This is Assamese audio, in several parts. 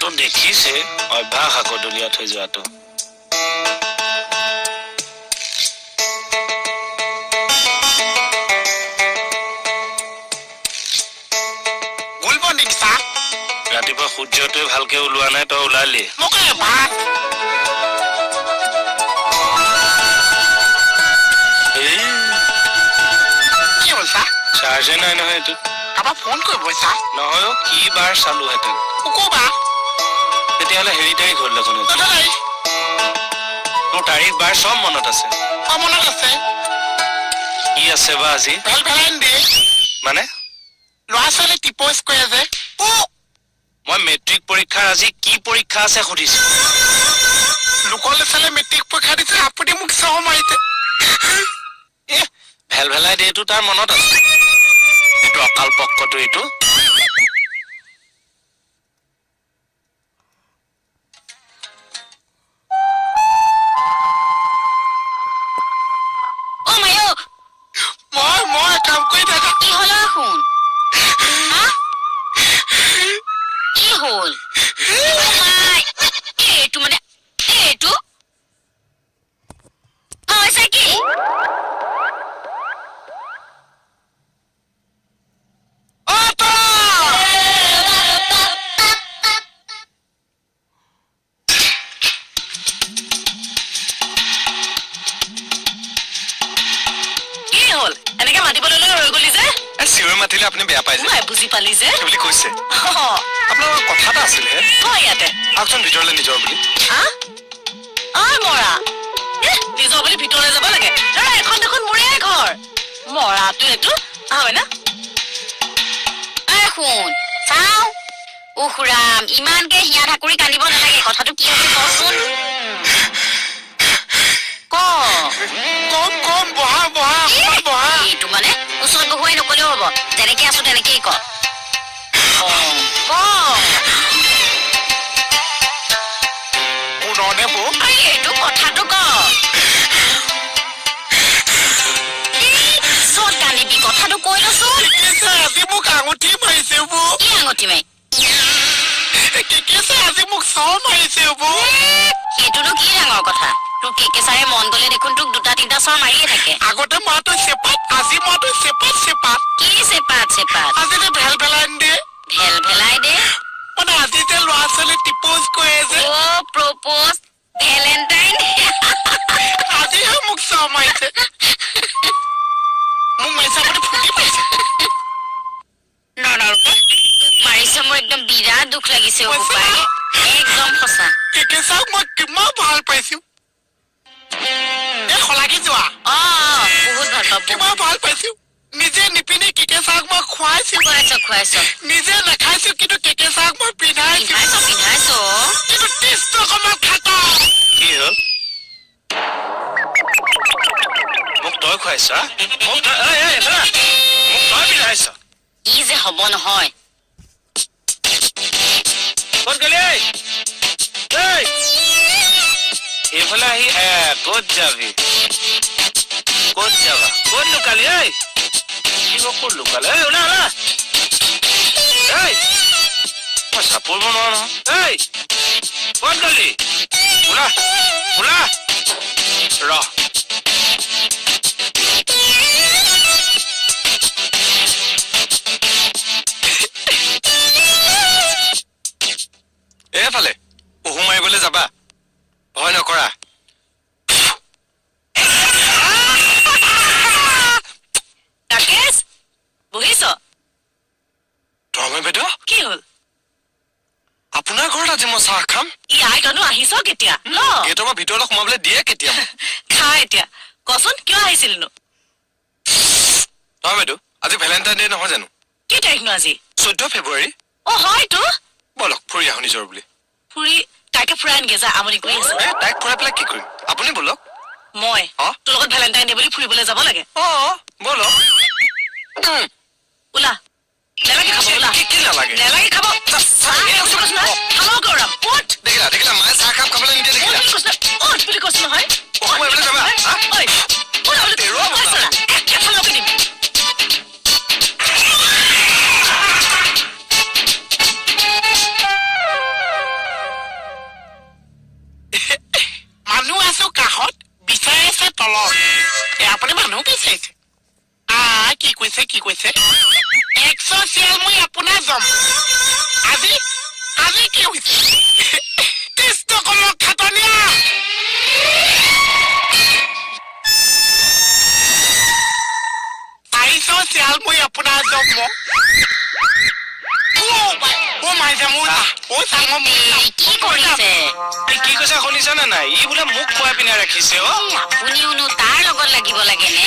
যোৱাটো দেখিছে, অভ্যাস আকৌ দলিয়া থৈ যোৱাটো। ৰাতিপুৱা সূৰ্যটোৱে ভালকে ওলোৱা নাই, তই ওলালি। চাৰ্জে নাই নহয় এইটো। কাৰোবাক ফোন কৰিব চা। নহয় অ, কি বাৰ চালোহেঁতেন। ক'বা তেতিয়াহ'লে হেৰি তাৰিখ হ'ল দেখোন আজি। চৈধ্য তাৰিখ। মোৰ তাৰিখ বাৰ চব মনত আছে। অ, মনত আছে। কি আছে বা আজি? ভেল ভেলাইন ডে। মানে? ল'ৰা ছোৱালী টিপচ কৰে যে। মই মেট্ৰিক পৰীক্ষাৰ আজি কি পৰীক্ষা আছে সুধিছো। লোকৰ ল'ৰা ছোৱালীয়ে মেট্ৰিক পৰীক্ষা দিছে, আপুনি মোক চৰ মাৰিছে। এ ভেল ভেলাই ডেটো তাৰ মনত আছে। এইটো অকাল পক্কটো এইটো। অ মায়ো। মই কাম কৰি থাকা। কি হ'ল অ শুন, হা? কি হ'ল? অ মাই, এইটো মানে এইটো হৈছে কি? অ তৰা। কি হ'ল, এনেকে মাতিবলৈ লৈ ৰৈ গলি যে? এ, চিঞৰি মাতিলে আপুনি বেয়া পাই যে। মই বুজি পালি যে সেই বুলি কৈছে। আপোনাৰ কথা এটা আছিলে। ক ইয়াতে। আহকচোন ভিতৰলৈ, নিজৰ বুলি। হা? ঐ মৰা, এ, নিজৰ বুলি ভিতৰলৈ যাব লাগে? ধৰা, এখন দেখোন মোৰে ঘৰ। মৰাটো এইটো হয় না? ঐ শুন, চাওঁ, উফ ৰাম, ইমানকে হিয়া ঠাকুৰি কান্দিব নালাগে। কথাটো কি হৈছে কচোন, ক। কম কম, বহা বহা, অকণমান বহা। এইটো মানে ওচৰত বহুৱাই নকলেও হ'ব, যেনেকে আছো তেনেকেই ক। অ, ক। শুননে বৌ? ঐ, এইটো কথাটো ক। এই, চত কান্দিবি, কথাটো কৈ লচোন। কেকেছে আজি মোক আঙুঠি মাৰিছে বৌ। কি আঙুঠি মাৰি? কেকেছে আজি মোক চৰ মাৰিছে বৌ। সেইটোনো কি ডাঙৰ কথা? তোৰ কেকে ছাৰে মন গলে দেখোন তোক দুটা তিনিটা চৰ মাৰিয়ে থাকে। আগতে মাৰটো চেপাত, আজি মাৰটো চেপাত চেপাত। কি চেপাত চেপাত? আজি যে ভেল ভেলাইন ডে। ভেল ভেলাই দে? মানে আজি যে ল'ৰা ছোৱালী টিপচ কৰে যে। অ, প্ৰপ'জ, ভেলেণ্টাইন। আজিহে মোক চৰ মাৰিছে। মোক মাৰিছে, আপুনি ফুটি মাৰিছে। মাৰিছে, মোৰ একদম বিৰাট দুখ লাগিছে অ বোপাই, একদম সঁচা। কেকে চাওক, মই কিমান ভাল পাইছো। এই শলাগি যোৱা। অ অ, বহুত ভাল পাওঁ। কিমান ভাল পাইছো। নিজে নিপিন্ধি কেকে চাওক মই খুৱাইছো। খুৱাইছ, খুৱাইছ। নিজে নাখাইছো, কিন্তু কেকে চাওক মই পিন্ধাইছো। পিন্ধাইছ, পিন্ধাইছ। কিন্তু টেষ্টটো অকণমান খাটা। কি হ'ল? মোক তই খুৱাইছ? হা? মোক তই, ঐ, ঐ, শুনা। মোক তই পিন্ধাইছ? কি যে হ'ব নহয়। ক'ত গ'লি ঐ? ঐ, এইফালে আহি, এ, ক'ত যাবি? ক'ত যাবা? ক'ত লুকালি ঐ? কি ক'ত লুকালে? ঐ, ওলা ওলা। ঐ, মই চাপৰিব নোৱাৰো নহয়। ঐ, ক'ত গ'লি? ওলা ওলা, ৰ। এইফালে পহু মাৰিবলৈ যাবা, ভয় নকৰা। ৰাকেশ, বহিছ? ধৰ্ম বাইদেউ। কি হ'ল? আপোনাৰ ঘৰত আজি মই চাহ খাম। ইয়াই তনো আহিছ কেতিয়া ল? গেটৰ পৰা ভিতৰলৈ সোমাবলৈ দিয়ে কেতিয়া মোক? খা এতিয়া। কচোন, কিয় আহিছিলিনো? ধৰ্ম বাইদেউ, আজি ভেলেণ্টাইন ডে নহয় জানো? কি তাৰিখনো আজি? 14 ফেব্ৰুৱাৰী। অ হয়তো। ব'লক, ফুৰি আহো নিজৰ বুলি। ফুৰি, তাইকে ফুৰাই আনগে যা, আমনি কৰি আছে। এ, তাইক ফুৰাই পেলাই কি কৰিম? আপুনি ব'লক। মই? অ। তোৰ লগত ভেলেণ্টাইন ডে বুলি ফুৰিবলৈ যাব লাগে? অ, ব'লক। ওলা, নেলাগে খাব, ওলা। কি কি নালাগে? নেলাগে খাব। চাহ বুলি কৈছো নহয়, খাব গৌৰৱ, উঠ। দেখিলা, দেখিলা, মায়ে চাহ কাপ খাবলৈ নিদিয়ে, উঠ দেখিলা? বুলি কৈছো নহয়, উঠ বুলি কৈছো নহয়। পহু মাৰিবলৈ যাবা, হা? ঐ, উঠ বুলি। তেৰুৱা ঐ, বতা। চলা, একে ফালকে দিম। কি কৈছে কি কৈছে? 100 শিয়াল মই আপোনাৰ জম। আজি আজি কি হৈছে? কৃষ্ণ কমক খাটনীয়া। 400 শিয়াল মই আপোনাৰ জম। কি কৰিছে? কি কৈছা শুনিছানে নাই? ই বোলে মোক খুৱাই পিনে ৰাখিছে। অ আপুনিওনো তাৰ লগত লাগিব লাগেনে?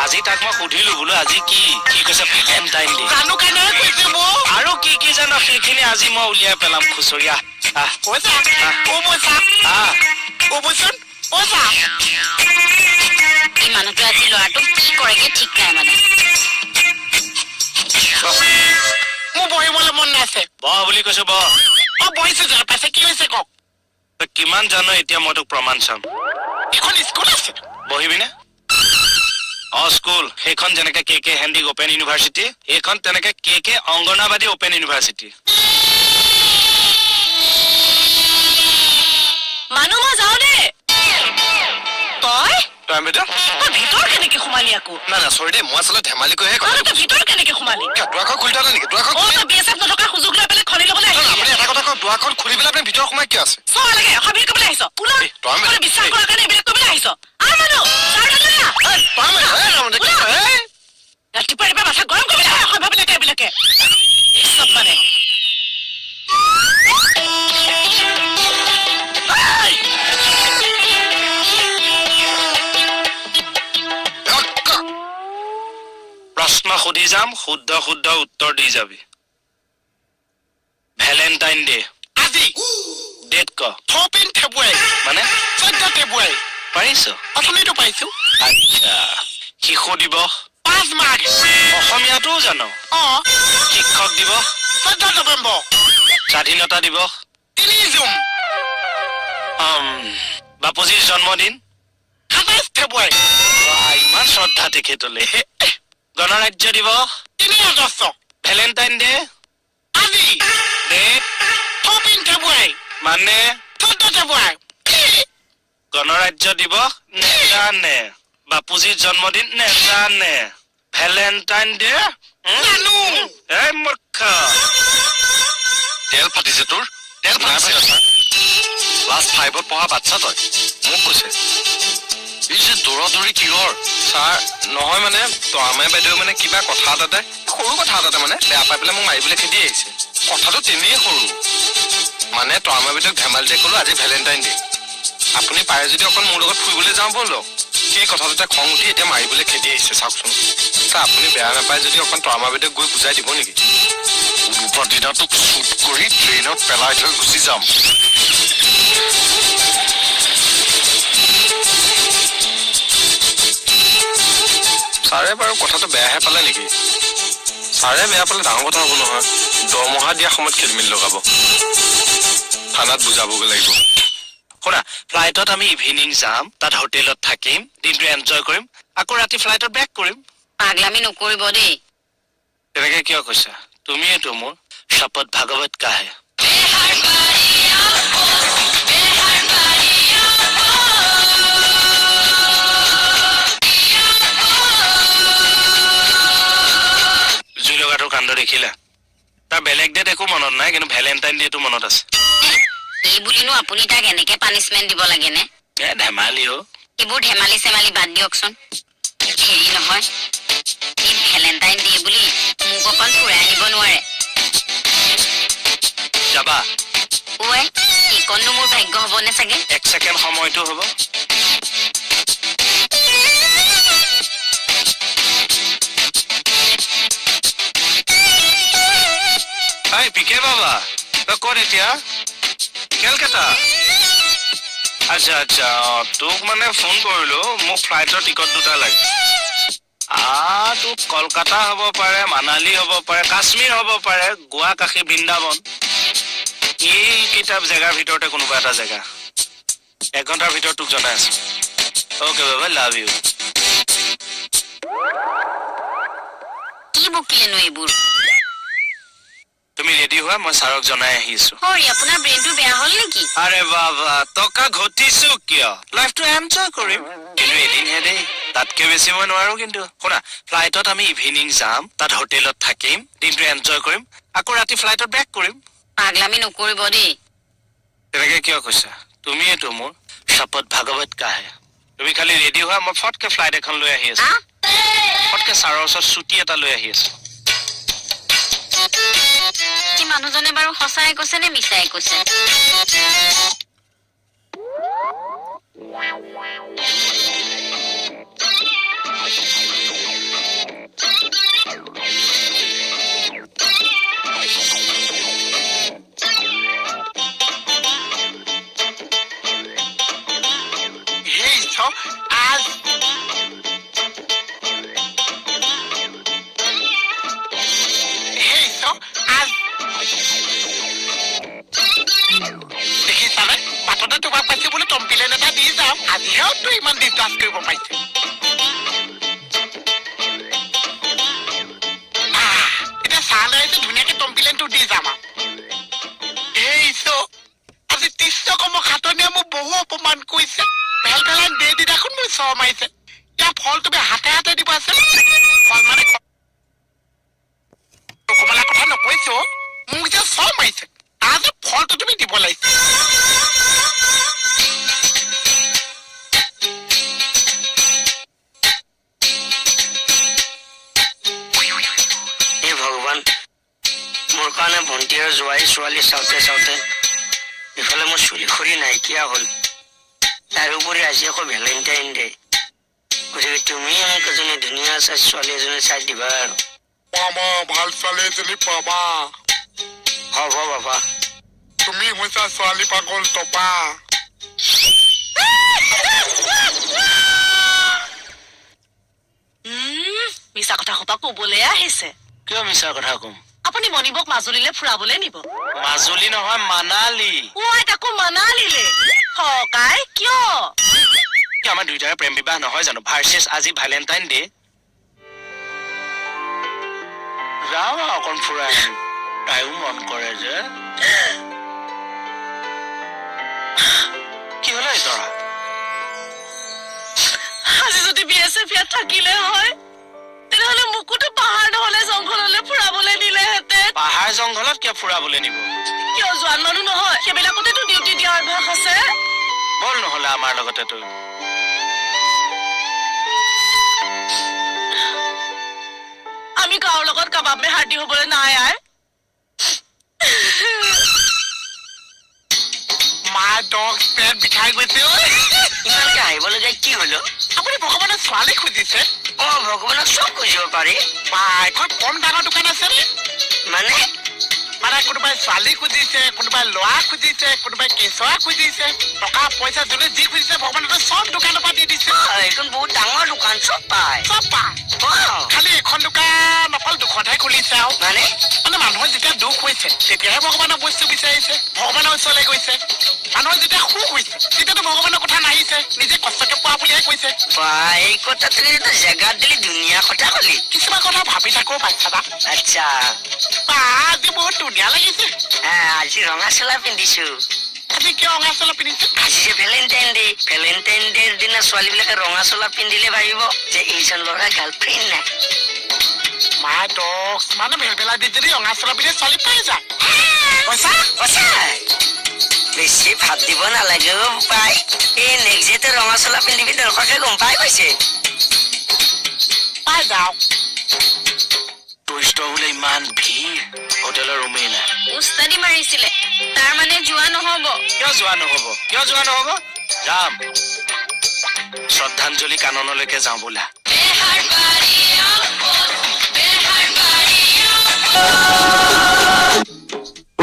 আজি তাক মই সুধিলো বোলো আজি কি কি কৈছে? Valentine day. জানো কেনেকৈ কৈছে মোক? আৰু কি কি জানো সেইখিনি আজি মই উলিয়াই পেলাম খুচৰীয়া। এই মানুহটো আজি ল'ৰাটোক কি কৰেগে ঠিক নাই মানে। মোৰ বহিবলৈ মন নাছে। বহ বুলি কৈছো, বহ। অ বহিছো যাৰ পাছে কি হৈছে কওক? তই কিমান জান এতিয়া মই তোক প্ৰমাণ চাম। এখন স্কুল আছে, বহিবি নে? অ স্কুল সেইখন যেনেকে কে কে হেণ্ডিক অপেন ইউনিভাৰ্চিটি, এইখন তেনেকে কে কে অংগনাবাদী অপেন ইউনিভাৰ্চিটি। মানুহ মই যাওঁ দেই। তই তই বাইদেউ তই ভিতৰ কেনেকে সোমালি আকৌ? নাই নাই চৰি দেই, মই আচলতে ধেমালি কৰিহে কথা। তই ভিতৰ কেনেকে সোমালি? দুৱাৰখন খুলি থলা নেকি? দুৱাৰখন অ তই বি এছ এফ নথকাৰ সুযোগ লৈ পেলাই খনি ল'বলৈ আহিলি? আপুনি এটা কথা কওক, দুৱাৰখন খুলি পেলাই আপুনি ভিতৰ সোমাই কিয় আছে? চোৱা লাগে অসভ্য কৰিবলৈ আহিছ? ওলা, বিশ্বাস কৰাৰ কাৰণে এইবিলাক কৰিবলৈ আহিছ? আহ মানুহ ৰাতিপুৱা ৰাতিপুৱা মাথা গৰম কৰিবলৈ আহে অসভ্যবিলাকে এইবিলাকে চব মানে। প্ৰশ্ন সুধি যাম, শুদ্ধ শুদ্ধ উত্তৰ দি যাবি। ভেলেণ্টাইন ডে আজি ডেট ক? 14 ফেব্ৰুৱাৰী। মানে 14 ফেব্ৰুৱাৰী। পাৰিছ? অথনিতো পাইছো। আচ্ছা, শিশু দিৱস? 5 মাৰ্চ। অসমীয়াটোও জান? অ। শিক্ষক দিৱস? 14 নৱেম্বৰ। স্বাধীনতা দিৱস? 3 জুন। বাপুজীৰ জন্মদিন? 27 ফেব্ৰুৱাৰী। ইমান শ্ৰদ্ধা তেখেতলৈ। গণৰাজ্য দিৱস? 3 আগষ্ট। ভেলেণ্টাইন ডে আজি ডেট? 14 ফেব্ৰুৱাৰী। মানে 14 ফেব্ৰুৱাৰী। গণৰাজ্য দিৱস নেজানে, বাপুজীৰ জন্মদিন নেজানে, ভেলেণ্টাইন ডে জানো। এই মূৰ্খ, তেল ফাটিছে তোৰ, তেল ফাটিছে। ক্লাছ 5ত পঢ়া বাচ্ছা তই মোক কৈছে এই যে দৌৰা দৌৰি কিহৰ? ছাৰ নহয় মানে তৰামাই বাইদেউ মানে কিবা কথা এটাতে, সৰু কথা এটাতে মানে বেয়া পাই পেলাই মোক মাৰিবলৈ খেদি আহিছে। কথাটো তেনেই সৰু। মানে তৰামাই বাইদেউক ধেমালিতে ক'লো আজি ভেলেণ্টাইন ডে, আপুনি পাৰে যদি অকণ মোৰ লগত ফুৰিবলৈ যাওঁ ব'লক। সেই কথাটোতে খং উঠি এতিয়া মাৰিবলৈ খেদি আহিছে। চাওকচোন ছাৰ, আপুনি বেয়া নাপায় যদি অকণ তৰামা বাইদেউক গৈ বুজাই দিব নেকি? কোনোবা দিনা তোক শ্বুট কৰি ট্ৰেইনত পেলাই থৈ গুচি যাম। ছাৰে বাৰু কথাটো বেয়াহে পালে নেকি? ছাৰে বেয়া পালে ডাঙৰ কথা হ'ব নহয়, দৰমহা দিয়া সময়ত খেলি মেলি লগাব, থানাত বুজাবগৈ লাগিব। শুনা, ফ্লাইটত আমি ইভিনিং যাম, তাত হোটেলত থাকিম, দিনটো এনজয় কৰিম, আকৌ ৰাতি ফ্লাইটত বেক কৰিম। পাগলামি নকৰিব দেই। তেনেকে কিয় কৈছা? তুমিয়েতো মোৰ শপত ভাগৱত কাহে। জুই লগাটোৰ কাণ্ড দেখিলা? তাৰ বেলেগ ডেট একো মনত নাই, কিন্তু ভেলেণ্টাইন ডেটো মনত আছে। এই বুলিনো আপুনি তাক এনেকে পানিচমেণ্ট দিব লাগেনে? এ ধেমালি অ। এইবোৰ ধেমালি চেমালি বাদ দিয়কচোন। হেৰি নহয়, এই ভেলেণ্টাইন ডে বুলি মোক অকণ ফুৰাই আনিব নোৱাৰে? যাবা? ঐ, এইকণনো মোৰ ভাগ্য হ'বনে চাগে? এক ছেকেণ্ড সময়টো হ'ব। এই পিকে বাবা, তই ক'ত এতিয়া? কেলকাতা? আচ্ছা আচ্ছা, অ তোক মানে ফোন কৰিলো, মোক ফ্লাইটৰ টিকট দুটা লাগে। তোক কলকাতা হ'ব পাৰে, মানালী হ'ব পাৰে, কাশ্মীৰ হ'ব পাৰে, গোৱা, কাশী, বৃন্দাবন, এইকেইটা জেগাৰ ভিতৰতে কোনোবা এটা জেগা। 1 ঘণ্টাৰ ভিতৰত তোক জনাই আছো। অ'কে বাবা, লাভ ইউ। কি বকিলেনো এইবোৰ? তুমি ৰেডি হোৱা, মই ছাৰক জনাই আহিছো। হৰি, আপোনাৰ ব্ৰেইনটো বেয়া হ'ল নেকি? আৰে বাবা, টকা ঘটিছো কিয়? লাইফটো এনজয় কৰিম, কিন্তু এদিনহে দেই, তাতকে বেছি মই নোৱাৰো। কিন্তু শুনা, ফ্লাইটত আমি ইভিনিং যাম, তাত হোটেলত থাকিম, দিনটো এনজয় কৰিম, আকৌ ৰাতি ফ্লাইটত বেক কৰিম। পাগলামি নকৰিব দেই। তেনেকে কিয় কৈছা? তুমিয়েতো মোৰ শপত ভাগৱত কাহে। তুমি খালি ৰেডি হোৱা, মই ফটকে ফ্লাইট এখন লৈ আহি আছো। ফটকে ছাৰৰ ওচৰত ছুটি এটা লৈ আহি আছো। কি মানুহজনে বাৰু সঁচাই কৈছে নে মিছাই কৈছে? ছোৱালী চাওঁতে চাওঁতে ইফালে মোৰ চুলি খৰি নাইকিয়া হ'ল। তাৰোপৰি আজি আকৌ ভেলেণ্টাইন ডে, গতিকে তুমি মোক এজনী ধুনীয়া চাই ছোৱালী এজনী চাই দিবা আৰু। ভাল ছোৱালী এজনী পাবা। হ'ব বাবা। তুমি হৈছা ছোৱালী পাগল টপা। মিছা কথা সোপা কবলৈ আহিছে। কিয় মিছা কথা কম? আপুনি মণিবক মাজুলীলে ফুৰাবলৈ নিব। মাজুলী নহয়, মানালী। ঐ তাকো মানালীলে? সকাই কিয়? আমাৰ দুয়োটাৰে প্ৰেম বিবাহ নহয় জানো? ভাৰ্চেছ আজি ভেলেণ্টাইন ডে। যাওঁ আৰু অকণ ফুৰাই আনিম, তাইও মন কৰে যে। কি হলে দৰা? আজি যদি বি এছ এফ ইয়াত থাকিলে হয় তেনেহলে মোকোতো পাহাৰ নহলে জংঘললৈ ফুৰাবলৈ নিলেহেঁতেন। পাহাৰ জংঘলত কিয় ফুৰাবলৈ নিব? কিয় জোৱান মানুহ নহয়, সেইবিলাকতেতো ডিউটি দিয়াৰ অভ্যাস আছে। বল নহলে আমাৰ লগতে তই। আমি কাৰো লগত কাবাব মে হাৰ্ডি হবলৈ নাই আই। মা ডগ পেট বিষাই গৈছে। ইমানকে আহিবলগীয়া কি হলো? আপুনি ভগৱানৰ ছোৱালী খুজিছে? অ, ভগৱানক চব খুজিব পাৰি। বা এখন কম ডাঙৰ দোকান আছে নে? মানে মানে কোনোবাই ছোৱালী খুজিছে, কোনোবাই ল'ৰা খুজিছে, কোনোবাই কেঁচুৱা খুজিছে, টকা পইচা যোনে যি খুজিছে ভগৱানে চব দোকানৰ পৰা দি দিছে। এইখন বহুত ডাঙৰ দোকান, চব পায়। চব পায়। খালি এইখন দোকান অকল দুখতহে খুলিছে আৰু। মানে মানে মানুহৰ যেতিয়া দুখ হৈছে তেতিয়াহে ভগৱানৰ বস্তু বিচাৰিছে, ভগৱানৰ ওচৰলৈ গৈছে। মানুহৰ যেতিয়া সুখ হৈছে তেতিয়াতো ভগৱানৰ কথা নাহিছে, নিজে কষ্টকে পোৱা বুলিহে কৈছে। এই কথাটো কিন্তু জেগাত দিলি, ধুনীয়া কথা কলি। কিছুমান কথা ভাবি থাকো বাচ্ছা। আচ্ছা বা আজি বহুত ধুনীয়া লাগিছে। আজি ৰঙা চোলা পিন্ধিছো। আজি কিয় ৰঙা চোলা পিন্ধিছে? আজি যে ভেলেণ্টাইন ডে, ভেলেণ্টাইন ডেৰ দিনা ছোৱালীবিলাকে ৰঙা চোলা পিন্ধিলে ভাবিব যে এইজন ল'ৰা গাৰ্লফ্ৰেণ্ড নাই। মা দক মানে ভেলভেলা দি যদি ৰঙা চোলা পিন্ধি ছোৱালী পাই যায়। সঁচা? সঁচাই। বেছি ভাত দিব নালাগে পাই। এই নেক্সট ডেতে ৰঙা চোলা পিন্ধিবি, দৰ্শকে গম পাই গৈছে। পাই যাওক। টুৰিষ্টৰ বোলে ইমান ভিৰ, হোটেলৰ ৰুমেই নাই। উস্তাদি মাৰিছিলে, তাৰ মানে যোৱা নহব। কিয় যোৱা নহব? কিয় যোৱা নহব? যাম, শ্ৰদ্ধাঞ্জলি কাননলৈকে যাওঁ বোলা।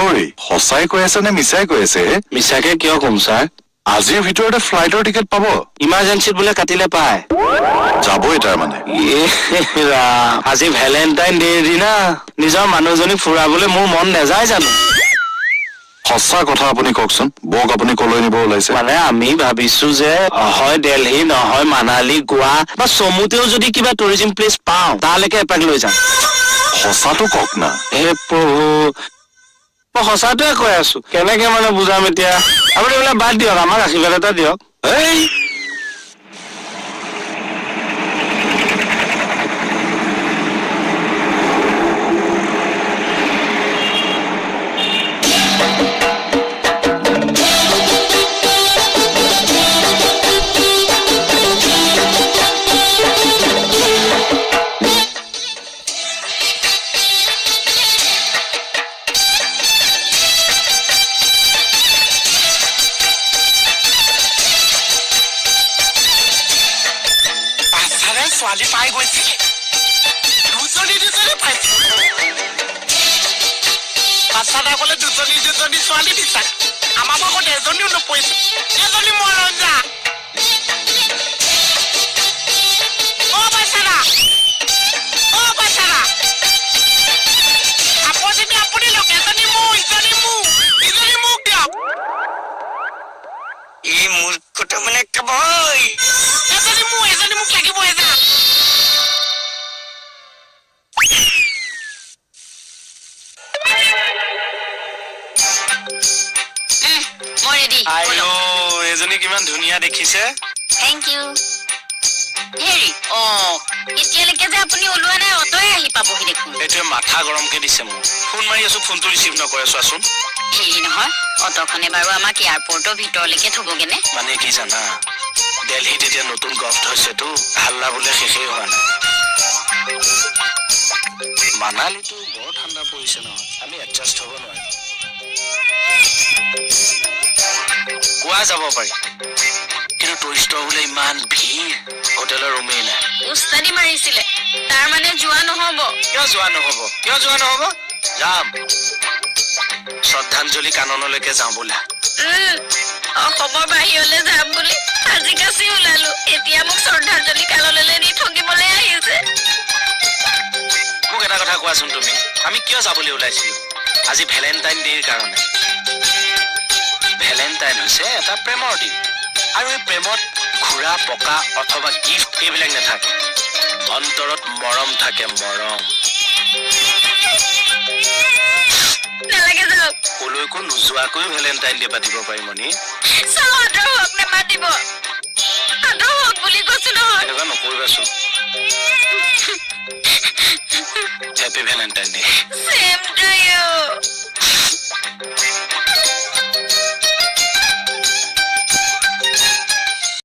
ঐ, সঁচাই কৈ আছে নে মিছাই কৈ আছে? মিছাকে কিয় কম ছাৰ? আজিৰ ভিতৰতে ফ্লাইটৰ টিকেট পাব। ইমাৰ্জেঞ্চিত বোলে কাটিলে পায়। যাবই তাৰ মানে। আজি ভেলেণ্টাইন ডেৰ দিনা নিজৰ মানুহজনী ফুৰাবলৈ মোৰ মন নাযায় জানো? সঁচা কথা আপুনি কওকচোন, বৌক আপুনি কলৈ নিব ওলাইছে? মানে আমি ভাবিছো যে হয় দেলহি নহয় মানালী, গোৱা বা চমুতেও যদি কিবা টুৰিজিম প্লেচ পাওঁ তালৈকে এপাক লৈ যাম। সঁচাটো কওক না। হে প্ৰভু, মই সঁচাটোৱে কৈ আছো। কেনেকে মানে বুজাম এতিয়া? আপুনি এইবিলাক বাদ দিয়ক, আমাক আশীৰ্বাদ এটা দিয়ক। এই ছোৱালী পাই গৈছে, দুজনী দুজনী পাইছে। বাচ্ছা ক'লে দুজনী দুজনী ছোৱালী দিছা, আমাৰ ভাগত এজনীও নপৰিছে। এজনী মৰঞ্জা। অ বাচ্ছা, অ বাচ্ছা, আপুনি আপুনি লওক, এজনী মোৰ, ইজনী মোৰ, ইজনী মোক দিয়ক। এই মূৰ্খটো মানে খাবই। এজনী মোৰ, এজনী মোক লাগিব। এজা মই ৰেডি। আইঅ, এজনী কিমান ধুনীয়া দেখিছে। Thank U. হেৰি অ, এতিয়ালৈকে যে আপুনি ওলোৱা নাই, অট'য়ে আহি পাবহি দেখোন। এইটোৱে মাথা গৰমকে দিছে মোক। ফোন মাৰি আছো, ফোনটো ৰিচিভ নকৰে, চোৱাচোন। হেৰি নহয়, অট'খনে বাৰু আমাক এয়াৰপৰ্টৰ ভিতৰলৈকে থ'বগেনে? মানে কি জানা, দেলহিত এতিয়া নতুন গভট হৈছেতো, হাল্লা বোলে শেষেই হোৱা নাই। মানালীতো বৰ ঠাণ্ডা পৰিছে নহয়, আমি এডজাষ্ট হ'ব নোৱাৰিম। গোৱা যাব পাৰি, কিন্তু টুৰিষ্টৰ বোলে ইমান ভিৰ, হোটেলৰ ৰুমেই নাই। উস্তাদি মাৰিছিলে, তাৰ মানে যোৱা নহ'ব। কিয় যোৱা নহ'ব? কিয় যোৱা নহ'ব? যাম, শ্ৰদ্ধাঞ্জলি কাননলৈকে যাওঁ বোলা। অসমৰ বাহিৰলৈ যাম বুলি সাজি কাচি ওলালো, এতিয়া মোক শ্ৰদ্ধাঞ্জলি কাননলৈ নি ঠগিবলৈ আহিছে। মোক এটা কথা কোৱাচোন তুমি, আমি কিয় যাবলৈ ওলাইছিলো? আজি ভেলেণ্টাইন ডে'ৰ কাৰণে। ভেলেণ্টাইন হৈছে এটা প্ৰেমৰ দিন, আৰু এই প্ৰেমত ঘোঁৰা পকা অথবা গিফ্ট এইবিলাক নাথাকে, অন্তৰত মৰম থাকে, মৰম। নালাগে যাওক। কলৈকো নোযোৱাকৈও ভেলেণ্টাইন ডে পাতিব পাৰি মণি। চাওঁ, আঁতৰ হওক, নামাতিব। আঁতৰ হওক বুলি কৈছো নহয়। এনেকুৱা নকৰিবাচোন। Happy Valentine day. Same to